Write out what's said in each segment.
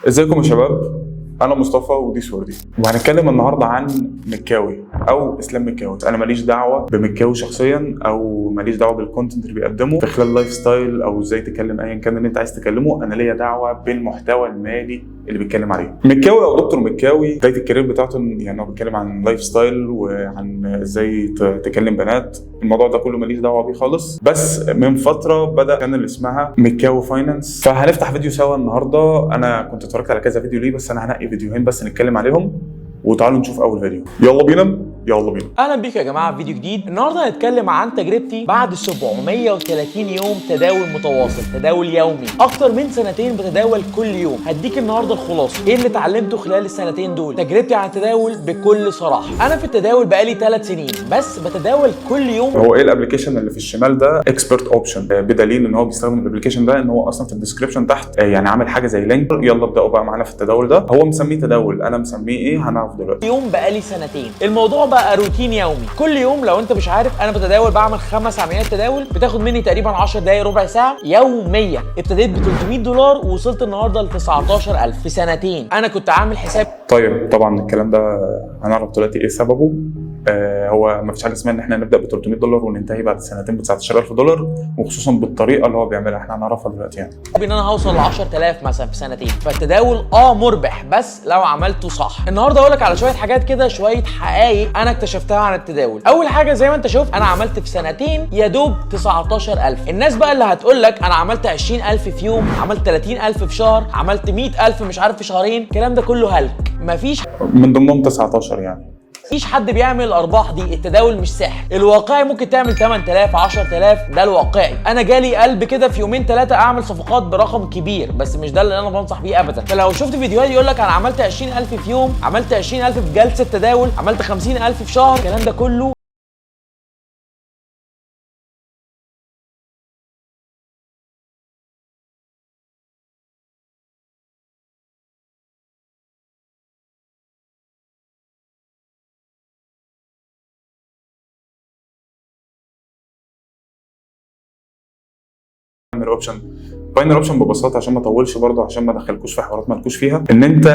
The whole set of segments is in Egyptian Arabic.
ازيكم يا شباب؟ انا مصطفى ودي سوردي، وهنتكلم النهارده عن مكاوي او اسلام مكاوي. انا ماليش دعوه بمكاوي شخصيا او ماليش دعوه بال content اللي بيقدمه في خلال lifestyle او ازاي تكلم ايا كان اللي انت عايز تكلمه. انا ليا دعوه بالمحتوى المالي اللي بيتكلم عليه مكاوي او دكتور مكاوي. بداية ال career بتاعته يعني هو بيتكلم عن lifestyle وعن ازاي تكلم بنات. الموضوع ده كله ماليش دعوه بيه خالص، بس من فترة بدا channel اسمها مكاوي Finance، فهنفتح فيديو سوا النهارده. انا كنت اتفرجت على كذا فيديو ليه، بس انا هنقي فيديوهين بس نتكلم عليهم، وتعالوا نشوف اول فيديو. يلا بينا يلا بينا. اهلا بيكم يا جماعة في فيديو جديد. النهارده هنتكلم عن تجربتي بعد 730 يوم تداول متواصل، تداول يومي، اكتر من سنتين بتداول كل يوم. هديك النهارده الخلاصة، ايه اللي اتعلمته خلال السنتين دول، تجربتي عن التداول بكل صراحة. انا في التداول بقالي 3 سنين بس بتداول كل يوم. هو ايه ال application اللي في الشمال ده؟ Expert Option، بدليل ان هو بيستخدم ال application ده ان هو اصلا في ال description تحت يعني عامل حاجة زي link. يلا ابداوا بقى معانا في التداول ده. هو مسميه تداول، انا مسميه ايه هنعرف دلوقتي. يوم بقالي سنتين، الموضوع بقى روتين يومي كل يوم. لو انت مش عارف، انا بتداول بعمل 5 عمليات تداول بتاخد مني تقريبا 10 دقايق ربع ساعة يوميا. ابتديت ب $300 ووصلت النهارده ل 19000 في سنتين. انا كنت عامل حساب. طيب طبعا الكلام ده هنعرف دلوقتي ايه سببه. هو ما فيش حاجة اسمها ان احنا نبدا ب $300 وننتهي بعد سنتين ب $19000، وخصوصا بالطريقة اللي هو بيعملها، احنا هنعرفها دلوقتي يعني. ان انا هوصل ل 10000 مثلا في سنتين. فالتداول مربح بس لو عملته صح. النهارده اقول لك على شوية حاجات كده، شوية حقائق انا اكتشفتها عن التداول. اول حاجة زي ما انت شفت، انا عملت في سنتين يا دوب 19000. الناس بقى اللي هتقول لك انا عملت 20000 في يوم، عملت 30000 في شهر، عملت 100000 مش عارف في شهرين، الكلام ده كله هلك. مفيش من ضمنهم 19 يعني. مفيش حد بيعمل الارباح دي. التداول مش سحر. الواقعي ممكن تعمل 8000 10000، ده الواقعي. انا جالي قلب كده في يومين 3 اعمل صفقات برقم كبير، بس مش ده اللي انا بنصح بيه ابدا. فلو شفت فيديوهات يقول لك انا عملت 20000 في يوم، عملت 20000 في جلسه تداول، عملت 50000 في شهر، الكلام ده كله binary option. binary option ببساطة، عشان ما اطولش برضه، عشان ما ادخلكوش في حوارات مالكوش فيها، ان انت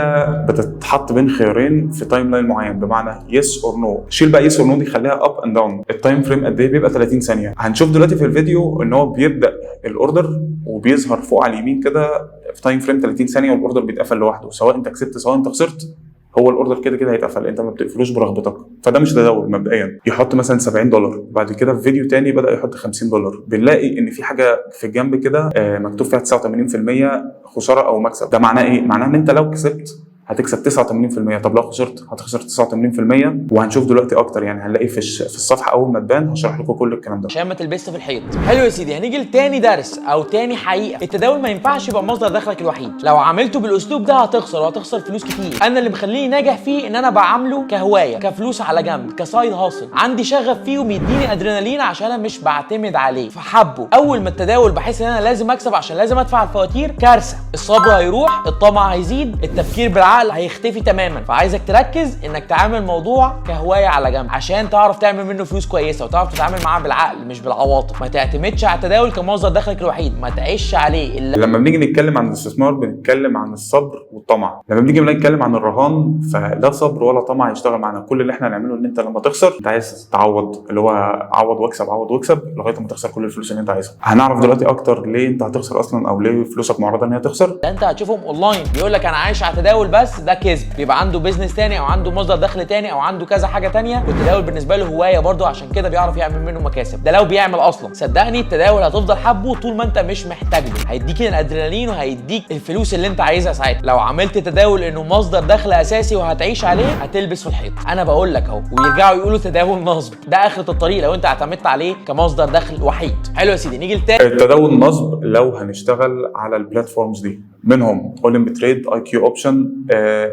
بتتحط بين خيارين في timeline معين، بمعنى yes or no. شيل بقى yes or no دي، خليها up and down. ال time frame قد ايه؟ بيبقى 30 ثانية. هنشوف دلوقتي في الفيديو ان هو بيبدا ال order وبيظهر فوق على اليمين كده في time frame 30 ثانية، وال order بيتقفل لوحده، سواء انت كسبت سواء انت خسرت، هو ال order كده كده هيتقفل، انت ما بتقفلوش برغبتك. فده مش تداول مبدئيا. يحط مثلا $70، بعد كده في فيديو تاني بدا يحط $50. بنلاقي ان في حاجة في الجنب كده مكتوب فيها 89% خسارة او مكسب. ده معناه ايه؟ معناه ان انت لو كسبت هتكسب 89%، طب لو خسرت هتخسر 89%. وهنشوف دلوقتي اكتر يعني، هنلاقي في الصفحة اول ما تبان هشرح لكم كل الكلام ده عشان ما تلبسش في الحيط. حلو يا سيدي، هنيجي لتاني درس او تاني حقيقة. التداول ما ينفعش يبقى مصدر دخلك الوحيد. لو عملته بالاسلوب ده هتخسر، وهتخسر فلوس كتير. انا اللي مخليني ناجح فيه ان انا بعامله كهواية، كفلوس على جنب، ك side hustle، عندي شغف فيه ومديني ادرينالين عشان انا مش بعتمد عليه، فحبه. اول ما التداول بحس ان انا لازم اكسب عشان لازم ادفع الفواتير، كارثة. الصبر هيروح، الطمع هيزيد، التفكير بالعقل هيختفي تماما. فعايزك تركز انك تعامل الموضوع كهواية على جنب عشان تعرف تعمل منه فلوس كويسة، وتعرف تتعامل معاه بالعقل مش بالعواطف. ما تعتمدش على التداول كمصدر دخلك الوحيد، ما تعيش عليه. إلا لما بنيجي نتكلم عن الاستثمار بنتكلم عن الصبر والطمع. لما بنيجي نتكلم عن الرهان فلا صبر ولا طمع يشتغل معانا. كل اللي احنا هنعمله ان انت لما تخسر انت عايز تعوض، اللي هو عوض واكسب عوض واكسب لغاية ما تخسر كل الفلوس اللي انت عايزها. هنعرف دلوقتي اكتر ليه انت هتخسر اصلا، او ليه فلوسك معرضه ان هي تخسر. ده انت هتشوفهم اونلاين بيقول لك انا عايش على التداول بس، ده كذب. بيبقى عنده business تاني او عنده مصدر دخل تاني او عنده كذا حاجة تانية، والتداول بالنسبة له هواية برضه، عشان كده بيعرف يعمل منه مكاسب. ده لو بيعمل اصلا. صدقني التداول هتفضل حبه طول ما انت مش محتاج له، هيديك الادرينالين وهيديك الفلوس اللي انت عايزها ساعتها. لو عملت تداول انه مصدر دخل اساسي وهتعيش عليه هتلبس في الحيط، انا بقول لك اهو. ويرجعوا يقولوا تداول نصب، ده اخره الطريق لو انت اعتمدت عليه كمصدر دخل وحيد. حلو يا سيدي، نيجي لتاني التداول نصب لو هنشتغل على ال platforms دي، منهم Olymp Trade، IQ Option،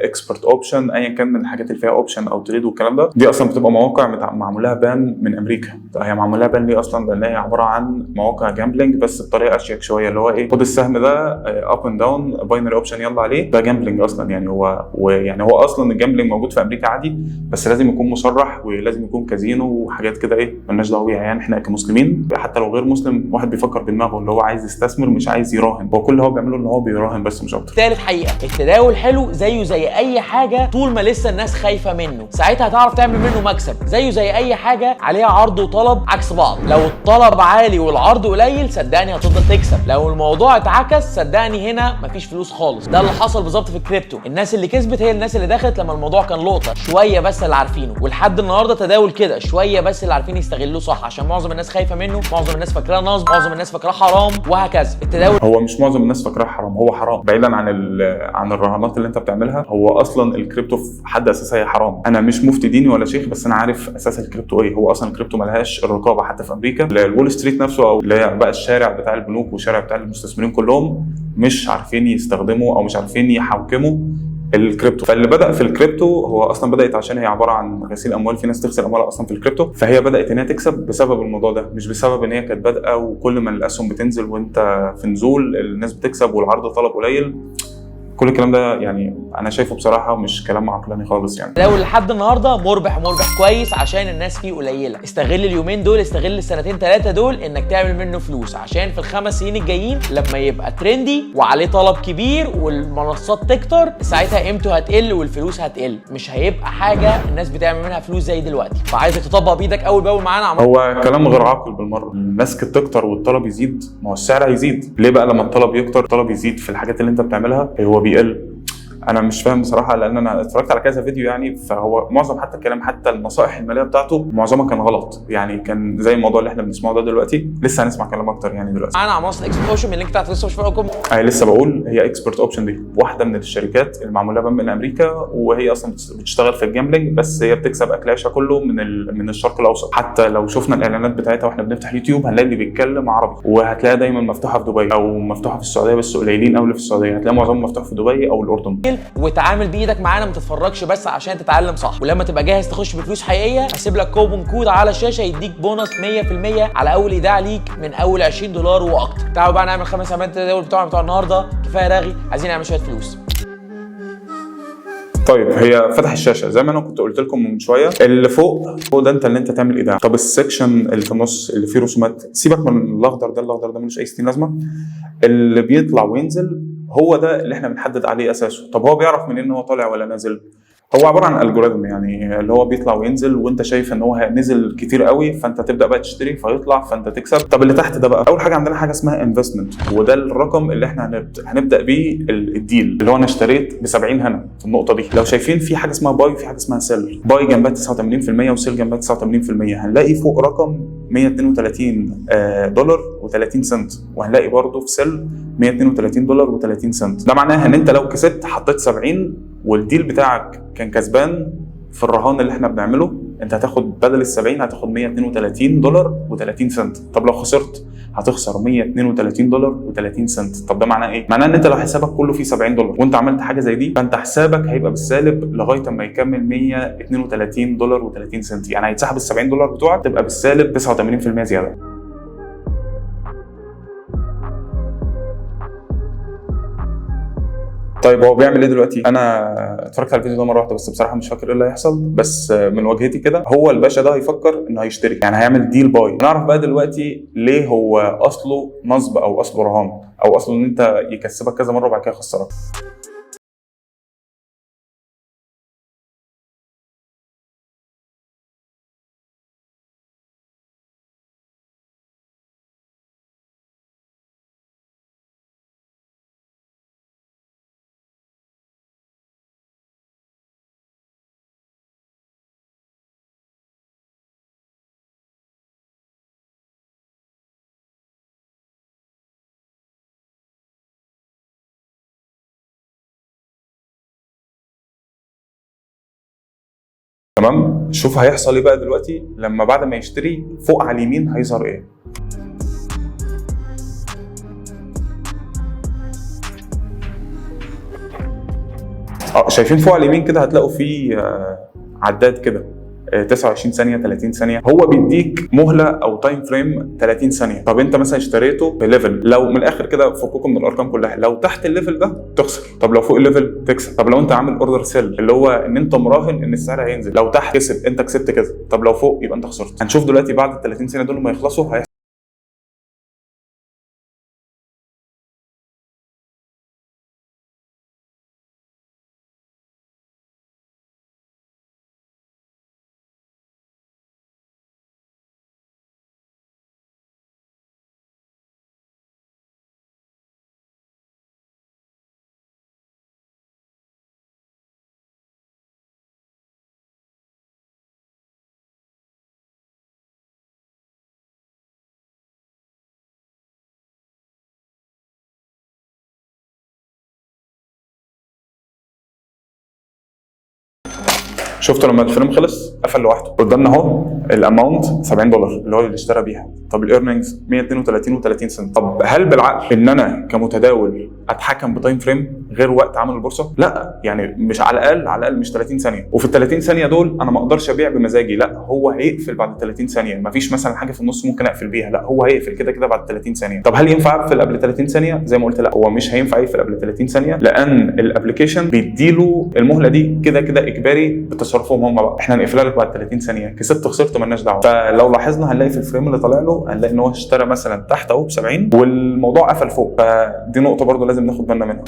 Expert Option، ايا كان من الحاجات اللي فيها option او trade والكلام ده. دي اصلا بتبقى مواقع معمول لها ban من امريكا. هي معمول لها ban ليه اصلا؟ لان هي عبارة عن مواقع gambling بس بطريقة اشيك شويه، اللي هو ايه، خد السهم ده up and down binary option يلا عليه. ده gambling اصلا يعني، هو ويعني هو اصلا ال gambling موجود في امريكا عادي، بس لازم يكون مصرح ولازم يكون كازينو وحاجات كده ايه مالناش دعوه بيها يعني. احنا كمسلمين، حتى لو غير مسلم، واحد بيفكر بدماغه اللي هو عايز يستثمر مش عايز يراهن. هو كل اللي هو بيعمله ان هو بيراهن بس مش اكتر. تالت حقيقه، التداول حلو زيه زي اي حاجة طول ما لسه الناس خايفة منه، ساعتها هتعرف تعمل منه مكسب. زيه زي اي حاجة عليها عرض وطلب عكس بعض، لو الطلب عالي والعرض قليل صدقني هتفضل تكسب، لو الموضوع اتعكس صدقني هنا مفيش فلوس خالص. ده اللي حصل بالظبط في الكريبتو، الناس اللي كسبت هي الناس اللي دخلت لما الموضوع كان لقطة شوية بس اللي عارفينه، ولحد النهارده تداول كده شوية بس اللي عارفين يستغلوه صح، عشان معظم الناس خايفة منه، معظم الناس فاكراه نصب، معظم الناس فاكراه حرام وهكذا. التداول هو مش معظم الناس فاكراه حرام، هو حرام بعيدا عن الرهانات اللي انت بتعملها. هو اصلا الكريبتو في حد اساسها هي حرام. انا مش مفتي ديني ولا شيخ، بس انا عارف اساس الكريبتو ايه. هو اصلا الكريبتو ملهاش الرقابة حتى في امريكا. ال Wall Street نفسه او اللي هي بقى الشارع بتاع البنوك والشارع بتاع المستثمرين كلهم مش عارفين يستخدموا او مش عارفين يحوكموا الكريبتو. فاللي بدا في الكريبتو هو اصلا بدات عشان هي عبارة عن غسيل اموال، في ناس تغسل اموالها اصلا في الكريبتو، فهي بدات ان هي تكسب بسبب الموضوع ده، مش بسبب ان هي كانت بادئه وكل ما الاسهم بتنزل وانت في نزول الناس بتكسب والعرض طلب قليل. كل الكلام ده يعني انا شايفه بصراحة مش كلام عقلاني خالص يعني. التداول لحد النهارده مربح، مربح كويس عشان الناس فيه قليله. استغل اليومين دول، استغل السنتين ثلاثة دول انك تعمل منه فلوس، عشان في ال5 سنين الجايين لما يبقى trendy وعليه طلب كبير والمنصات تكتر، ساعتها قيمته هتقل والفلوس هتقل، مش هيبقى حاجة الناس بتعمل منها فلوس زي دلوقتي. فعايزك تطبق بايدك اول باول معانا. هو كلام غير عاقل بالمره. الناس تكتر والطلب يزيد، ما هو السعر هيزيد. ليه بقى لما الطلب يكتر الطلب يزيد في الحاجات اللي انت بتعملها هو بيقل؟ انا مش فاهم بصراحه، لان انا اتفرجت على كذا فيديو يعني، فهو معظم حتى الكلام حتى النصائح المالية بتاعته معظمها كان غلط يعني، كان زي الموضوع اللي احنا بنسمعه ده دلوقتي. لسه هنسمع كلام اكتر يعني دلوقتي. معانا على منصة Expert Option من ال link تحت لسه مش فارقكم. انا لسه بقول هي Expert Option دي واحدة من الشركات اللي معمولة ban من امريكا، وهي اصلا بتشتغل في ال gambling، بس هي بتكسب اكل عيشها كله من الشرق الاوسط. حتى لو شفنا الاعلانات بتاعتها واحنا بنفتح يوتيوب هنلاقي اللي بيتكلم عربي، وهتلاقيها دايما مفتوحة في دبي او مفتوحة في السعوديه، بس قليلين قوي اللي في السعوديه، هتلاقي معظمهم مفتوح في دبي او الاردن. وتعامل بايدك معانا، ما تتفرجش بس عشان تتعلم صح. ولما تبقى جاهز تخش بفلوس حقيقية هسيب لك coupon code على الشاشة يديك بونص 100% على اول ايداع ليك من اول 20 دولار واكتر. تعالوا بقى نعمل 5 عمليات التداول بتوعنا بتوع النهارده، كفاية رغي، عايزين نعمل شوية فلوس. طيب هي فتح الشاشة زي ما انا كنت قلت لكم من شويه، اللي فوق فوق ده انت اللي انت تعمل ايداع. طب ال section اللي في النص اللي فيه رسومات، سيبك من الاخضر ده، الاخضر ده ملوش اي ستين لازمه. اللي بيطلع وينزل هو ده اللي احنا بنحدد عليه اساسه. طب هو بيعرف منين ان هو طالع ولا نازل؟ هو عبارة عن algorithm يعني، اللي هو بيطلع وينزل، وانت شايف ان هو نزل كتير قوي فانت تبدا بقى تشتري فيطلع فانت تكسب. طب اللي تحت ده بقى، اول حاجة عندنا حاجة اسمها investment، وده الرقم اللي احنا هنبدا بيه ال deal، اللي هو انا اشتريت ب 70 هنا في النقطة دي. لو شايفين في حاجة اسمها buy وفي حاجة اسمها sell، buy جنبها 89% و sell جنبها 89%. هنلاقي فوق رقم 132 دولار و30 سنت، وهنلاقي برضه في sell 132 دولار و30 سنت. ده معناها ان انت لو كسبت حطيت 70 وال deal بتاعك كان كسبان في الرهان اللي احنا بنعمله، انت هتاخد بدل ال 70 هتاخد 132 دولار و30 سنت. طب لو خسرت هتخسر 132 دولار و30 سنت. طب ده معناه ايه؟ معناه ان انت لو حسابك كله فيه 70 دولار وانت عملت حاجة زي دي، فانت حسابك هيبقى بالسالب لغاية اما يكمل 132 دولار و30 سنت، يعني هيتسحب ال 70 دولار بتوعك تبقى بالسالب 89% زياده. طيب هو بيعمل ايه دلوقتي؟ انا اتفرجت على الفيديو ده مرة واحدة بس بصراحة مش فاكر ايه اللي هيحصل، بس من وجهتي كده هو الباشا ده هيفكر انه هيشتري، يعني هيعمل deal buy. نعرف بقى دلوقتي ليه هو اصله نصب او اصله رهان او اصله ان انت يكسبك كذا مرة وبعد كده يخسرك. تمام، شوف هيحصل ايه بقى دلوقتي لما بعد ما يشتري فوق على اليمين هيظهر ايه. شايفين فوق على اليمين كده هتلاقوا فيه عداد كده 29 ثانية، 30 ثانية. هو بيديك مهله او time frame 30 ثانية. طب انت مثلا اشتريته ب level، لو من الاخر كده فككم من الارقام كلها، لو تحت ال level ده تخسر، طب لو فوق ال level تكسب. طب لو انت عامل order sell اللي هو ان انت مراهن ان السعر هينزل، لو تحت كسب، انت كسبت كده، طب لو فوق يبقى انت خسرت. هنشوف دلوقتي بعد ال 30 ثانية دول ما يخلصوا هيحصل. شفتوا لما ال frame خلص قفل لوحده. قدامنا اهو ال amount $70 اللي هو اللي اشترى بيها. طب ال earnings 132 و30 سنت. طب هل بالعقل ان انا كمتداول اتحكم ب time frame غير وقت عمل البورصة؟ لا، يعني مش على الاقل، على الاقل مش 30 ثانية، وفي ال 30 ثانية دول انا ما اقدرش ابيع بمزاجي، لا هو هيقفل بعد 30 ثانية، مفيش مثلا حاجة في النص ممكن اقفل بيها، لا هو هيقفل كده كده بعد 30 ثانية. طب هل ينفع اقفل قبل 30 ثانية؟ زي ما قلت لا، هو مش هينفع يقفل قبل 30 ثانية، لان ال application بيديله المهلة دي كده كده اجباري بتصرفهم هم بقى، احنا هنقفلها لك بعد 30 ثانية، كسبت خسرت مالناش دعوه. فلو لاحظنا هنلاقي في ال frame اللي طالع له هنلاقي ان هو اشترى مثلا تحت اهو ب 70 والموضوع قفل فوق، فدي نقطة برضو لازم ناخد بالنا منها.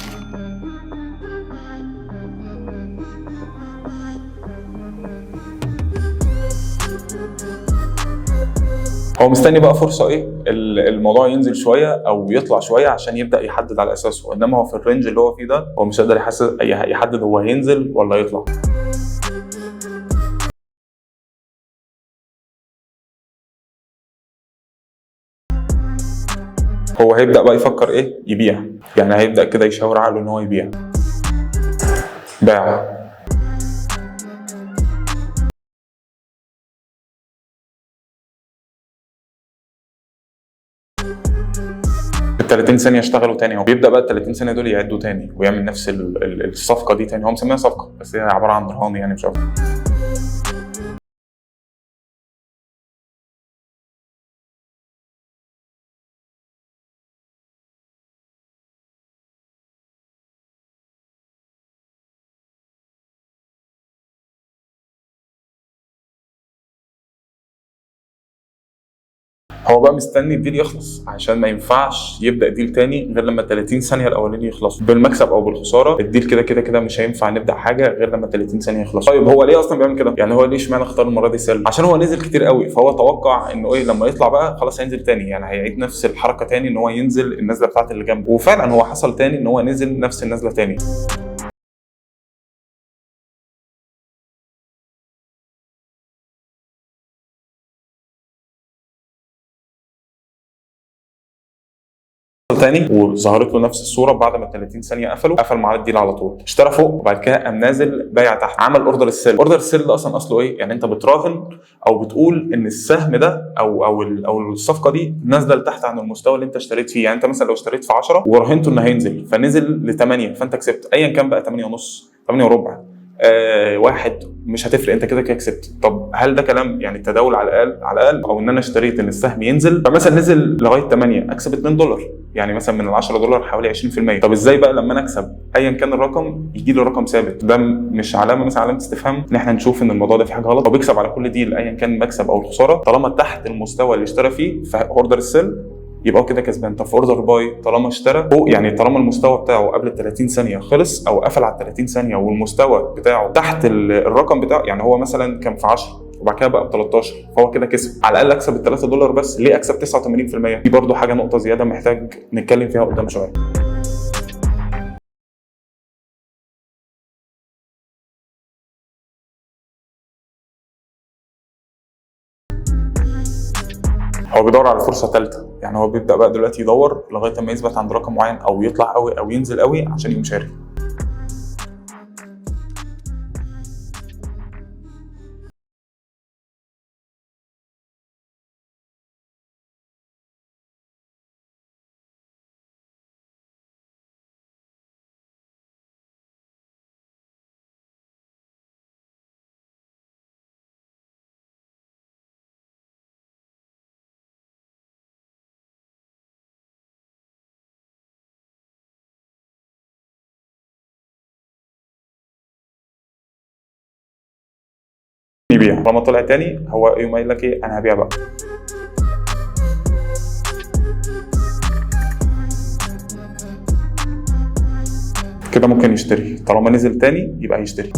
هو مستني بقى فرصة ايه الموضوع ينزل شوية او يطلع شوية عشان يبدا يحدد على اساسه، انما هو في ال range اللي هو فيه ده هو مش قادر يحدد هو هينزل ولا يطلع. هو هيبدا بقى يفكر ايه يبيع، يعني هيبدا كده يشاور عقله ان هو يبيع. باع. ال 30 ثانية اشتغلوا تاني اهو، بيبدا بقى ال 30 ثانية دول يعدوا تاني ويعمل نفس الصفقة دي تاني. هو مسميها صفقة بس هي عبارة عن رهان يعني مش اكتر. هو بقى مستني ال deal يخلص عشان ما ينفعش يبدا deal تاني غير لما 30 ثانية الاولانيين يخلصوا، بالمكسب او بالخساره ال deal كده كده كده مش هينفع نبدا حاجة غير لما 30 ثانية يخلصوا. طيب هو ليه اصلا بيعمل كده؟ يعني هو ليه اشمعنى اختار المرة دي sell؟ عشان هو نزل كتير قوي، فهو توقع انه ايه لما يطلع بقى خلاص هينزل تاني، يعني هيعيد نفس الحركة تاني ان هو ينزل النزله بتاعت اللي جنبه، وفعلا هو حصل تاني ان هو نزل نفس النزله تاني. تاني وظهرت له نفس الصورة بعد ما 30 ثانية قفلوا، قفل معاه ال deal على طول، اشترى فوق وبعد كده قام نازل بايع تحت، عمل order ال sell. order ال sell ده اصلا اصله ايه؟ يعني انت بتراهن او بتقول ان السهم ده او الصفقة دي نازله لتحت عن المستوى اللي انت اشتريت فيه. يعني انت مثلا لو اشتريت في 10 وراهنته انه هينزل فنزل ل 8 فانت كسبت، ايا كان بقى 8 ونص، 8 وربع، واحد، مش هتفرق، انت كده كده كسبت. طب هل ده كلام يعني التداول على الاقل على الاقل او ان انا اشتريت ان السهم ينزل فمثلا نزل لغاية 8 اكسب $2، يعني مثلا من ال $10 حوالي 20%. طب ازاي بقى لما انا اكسب ايا كان الرقم يجي لي رقم ثابت؟ ده مش علامة مثلا علامة استفهام ان احنا نشوف ان الموضوع ده في حاجة غلط؟ او بيكسب على كل deal ايا كان المكسب او الخسارة طالما تحت المستوى اللي اشترى فيه ف order ال sell يبقى هو كده كسبان. طب في order buy طالما اشترى فوق، يعني طالما المستوى بتاعه قبل ال 30 ثانية خلص او قفل على ال 30 ثانية والمستوى بتاعه تحت الرقم بتاعه، يعني هو مثلا كان في 10 وبعد كده بقى ب 13 فهو كده كسب، على الاقل اكسب ال $3 بس، ليه اكسب 89%؟ دي برده حاجة نقطة زيادة محتاج نتكلم فيها قدام شوية. هو بيدور على فرصة ثالثة، يعني هو بيبدا بقى دلوقتي يدور لغاية ما يثبت عند رقم معين او يطلع قوي او ينزل قوي عشان يقوم شاري. يبيع. طالما طلع تاني هو يقوم قايل لك ايه، انا هبيع بقى. كده ممكن يشتري، طالما نزل تاني يبقى هيشتري.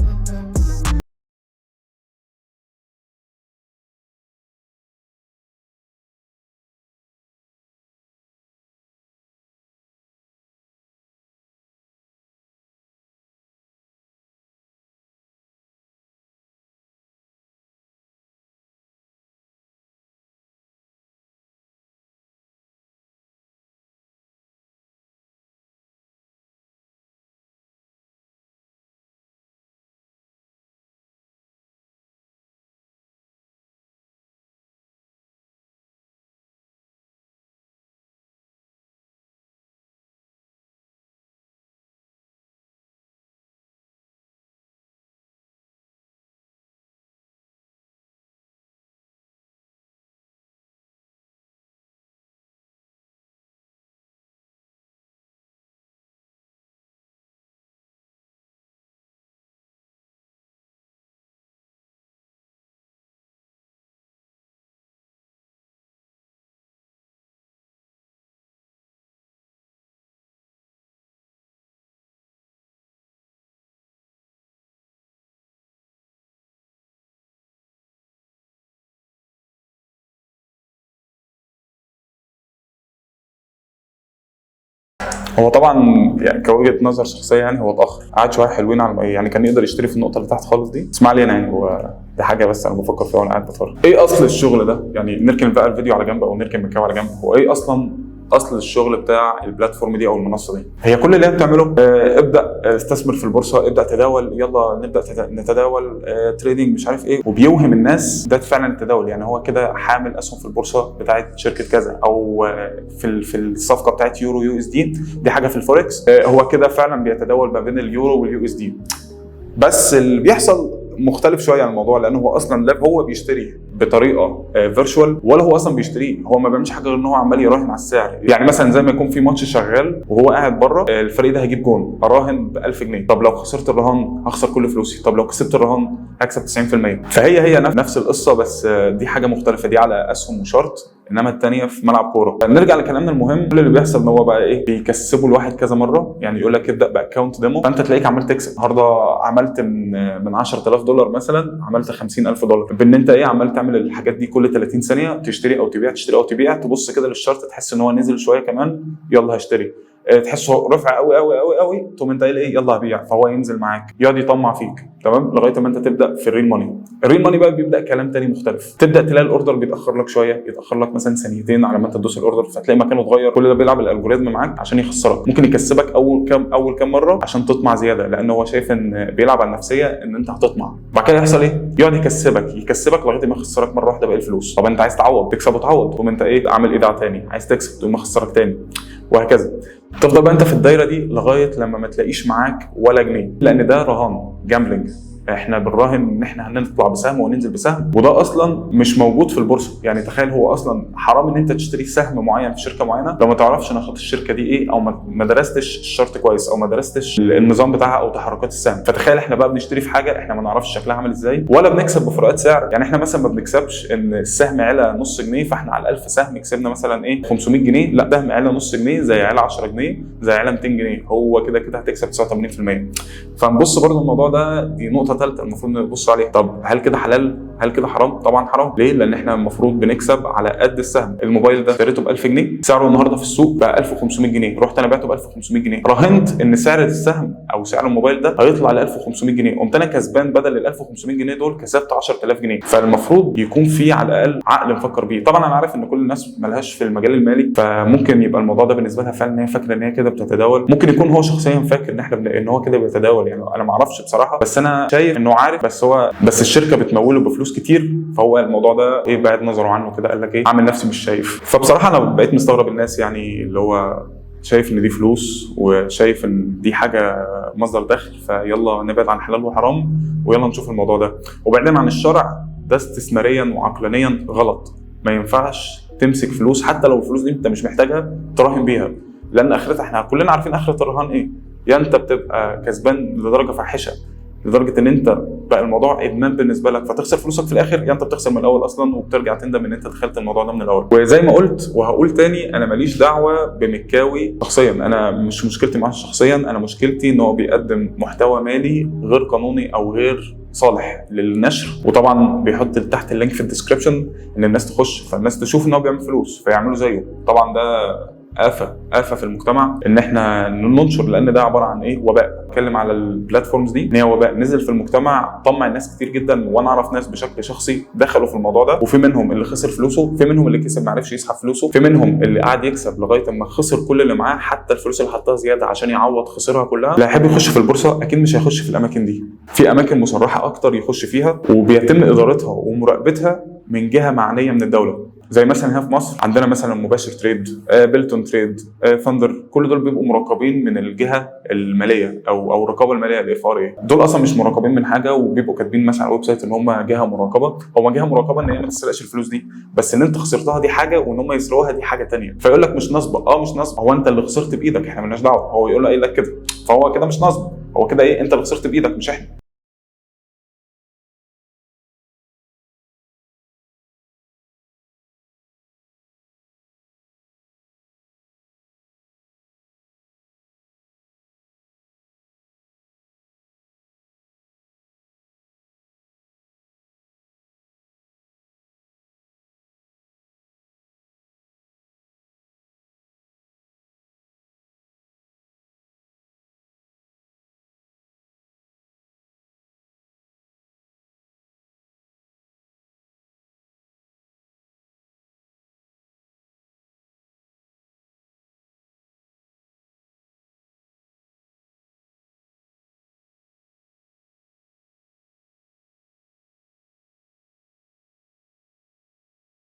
هو طبعا يعني كوجهه نظر شخصية يعني هو اتاخر، قعد شوية حلوين على يعني كان يقدر يشتري في النقطة اللي تحت خالص دي، بس ما علينا يعني، هو دي حاجة بس انا بفكر فيها وانا قاعد بتفرج. ايه اصل الشغل ده؟ يعني نركن بقى الفيديو على جنب او نركن مكاو على جنب، هو ايه اصلا اصل الشغل بتاع ال platform دي او المنصة دي؟ هي كل اللي هي بتعمله ابدا استثمر في البورصة، ابدا تداول، يلا نبدا نتداول trading مش عارف ايه، وبيوهم الناس ده فعلا التداول. يعني هو كده حامل اسهم في البورصة بتاعت شركة كذا، او في الصفقة بتاعت يورو USD، دي حاجة في الفوركس، هو كده فعلا بيتداول ما بين اليورو وال USD. بس اللي بيحصل مختلف شوية عن الموضوع، لانه هو اصلا لا هو بيشتري بطريقة virtual ولا هو اصلا بيشتريه، هو ما بيعملش حاجة غير ان هو عمال يراهن على السعر. يعني مثلا زي ما يكون في ماتش شغال وهو قاعد بره، الفريق ده هيجيب جون، اراهن ب 1000 جنيه، طب لو خسرت الرهان هخسر كل فلوسي، طب لو كسبت الرهان هكسب 90%. فهي هي نفس القصة، بس دي حاجة مختلفة، دي على اسهم و chart، انما الثانية في ملعب كورة. نرجع لكلامنا المهم، كل اللي بيحصل ان هو بقى ايه، بيكسبوا الواحد كذا مرة، يعني يقول لك ابدا ب account demo، فانت تلاقيك عمال تكسب. النهارده عملت من 10000 دولار مثلا عملت 50000 دولار، بان انت ايه عمال تعمل الحاجات دي كل 30 ثانية، تشتري او تبيع، تشتري او تبيع، تبص كده لل chart تحس ان هو نزل شوية كمان، يلا هشتري، تحسه رفع قوي قوي قوي قوي، تقوم انت قايل ايه يلا هبيع، فهو ينزل معاك، يقعد يطمع فيك، تمام، لغاية ما انت تبدا في ال real money. ال real money بقى بيبدا كلام تاني مختلف، تبدا تلاقي ال order بيتاخر لك شوية، يتاخر لك مثلا ثانيتين على ما انت تدوس ال order، فتلاقي مكانه اتغير. كل ده بيلعب ال algorithm معاك عشان يخسرك، ممكن يكسبك اول كام مرة عشان تطمع زيادة، لان هو شايف ان بيلعب على النفسية ان انت هتطمع. بعد كده يحصل ايه؟ يقعد يكسبك لغاية ما يخسرك مرة واحدة باقي الفلوس. طب انت عايز تعوض، تكسب وتعوض، تقوم انت ايه عامل ايداع تاني، عايز تكسب تقوم مخسرك تاني، وهكذا. تفضل بقى انت في الدايرة دي لغاية لما ما تلاقيش معاك ولا جنيه، لان ده رهان، gambling. احنا بنراهن ان احنا هنطلع بسهم وننزل بسهم، وده اصلا مش موجود في البورصة. يعني تخيل، هو اصلا حرام ان انت تشتري سهم معين في شركة معينة لو ما تعرفش نشاط الشركة دي ايه، او ما درستش ال chart كويس، او ما درستش النظام بتاعها او تحركات السهم. فتخيل احنا بقى بنشتري في حاجة احنا ما نعرفش شكلها عامل ازاي، ولا بنكسب بفروقات سعر. يعني احنا مثلا ما بنكسبش ان السهم علا نص جنيه فاحنا على 1000 سهم كسبنا مثلا ايه 500 جنيه، لا ده علا نص جنيه زي علا 10 جنيه زي علا 200 جنيه، هو كده كده هتكسب 89%. فنبص برضو الموضوع ده، دي نقطة ثالثة المفروض نبص عليها. طب هل كده حلال؟ هل كده حرام؟ طبعا حرام. ليه؟ لان احنا المفروض بنكسب على قد السهم. الموبايل ده اشتريته ب 1000 جنيه، سعره النهارده في السوق بقى 1500 جنيه، رحت انا بعته ب 1500 جنيه، راهنت ان سعر السهم او سعر الموبايل ده هيطلع ل 1500 جنيه، قمت انا كسبان بدل ال 1500 جنيه دول كسبت 10000 جنيه. فالمفروض يكون في على الاقل عقل نفكر بيه. طبعا انا عارف ان كل الناس مالهاش في المجال المالي، فممكن يبقى الموضوع ده بالنسبة لها فعلا ان هي فاكره ان هي كده بتتداول، ممكن يكون هو شخصيا فاكر ان احنا ان هو كده بيتداول، يعني انا ما اعرفش بصراحة، بس انا شايف انه عارف، بس هو بس الشركة بتموله بفلوس كتير، فهو الموضوع ده ايه بعد نظره عنه كده، قال لك ايه عامل نفسي مش شايف. فبصراحة انا بقيت مستغرب الناس، يعني اللي هو شايف ان دي فلوس وشايف ان دي حاجة مصدر دخل، فيلا نبعد عن حلال وحرام ويلا نشوف الموضوع ده. وبعدين عن الشرع ده استثماريا وعقلانيا غلط، ما ينفعش تمسك فلوس حتى لو الفلوس دي انت مش محتاجها تراهن بيها، لان اخرتها احنا كلنا عارفين اخره الرهان ايه، يا انت بتبقى كسبان لدرجة فاحشه لدرجة ان انت بقى الموضوع ادمان بالنسبة لك، فتخسر فلوسك في الاخر. يعني انت بتخسر من الاول اصلا، وبترجع تندم ان انت دخلت الموضوع ده من الاول. وزي ما قلت وهقول تاني، انا ماليش دعوه بمكاوي شخصيا، انا مش مشكلتي معاه شخصيا، انا مشكلتي ان هو بيقدم محتوى مالي غير قانوني او غير صالح للنشر. وطبعا بيحط تحت ال link في ال description ان الناس تخش، فالناس تشوف ان هو بيعمل فلوس فيعملوا زيه. طبعا ده آفة آفة في المجتمع إن إحنا ننشر، لأن ده عبارة عن إيه؟ وباء. اتكلم على ال platforms دي إن هي وباء نزل في المجتمع، طمع الناس كتير جدا. وأنا أعرف ناس بشكل شخصي دخلوا في الموضوع ده، وفي منهم اللي خسر فلوسه، في منهم اللي كسب ما عرفش يسحب فلوسه، في منهم اللي قعد يكسب لغاية ما خسر كل اللي معاه، حتى الفلوس اللي حطها زيادة عشان يعوض خسرها كلها. اللي هيحب يخش في البورصة أكيد مش هيخش في الأماكن دي، في أماكن مصرحة أكتر يخش فيها وبيتم إدارتها ومراقبتها من جهة معنية من الدولة. زي مثلا هنا في مصر عندنا مثلا مباشر تريد، بيلتون تريد، ثاندر، كل دول بيبقوا مراقبين من الجهة المالية او الرقابة المالية ال FRA. دول اصلا مش مراقبين من حاجه، وبيبقوا كاتبين مثلا على ال website ان هم جهة مراقبه. هم جهة مراقبة ان هي ما تسرقش الفلوس دي، بس ان انت خسرتها دي حاجه، وان هم يسرقوها دي حاجة تانية. فيقول لك مش نصب، اه مش نصب، هو انت اللي خسرت بايدك، احنا مالناش دعوه. هو يقول لك كده، فهو كده مش نصب، هو كده ايه، انت اللي خسرت بايدك مش احنا.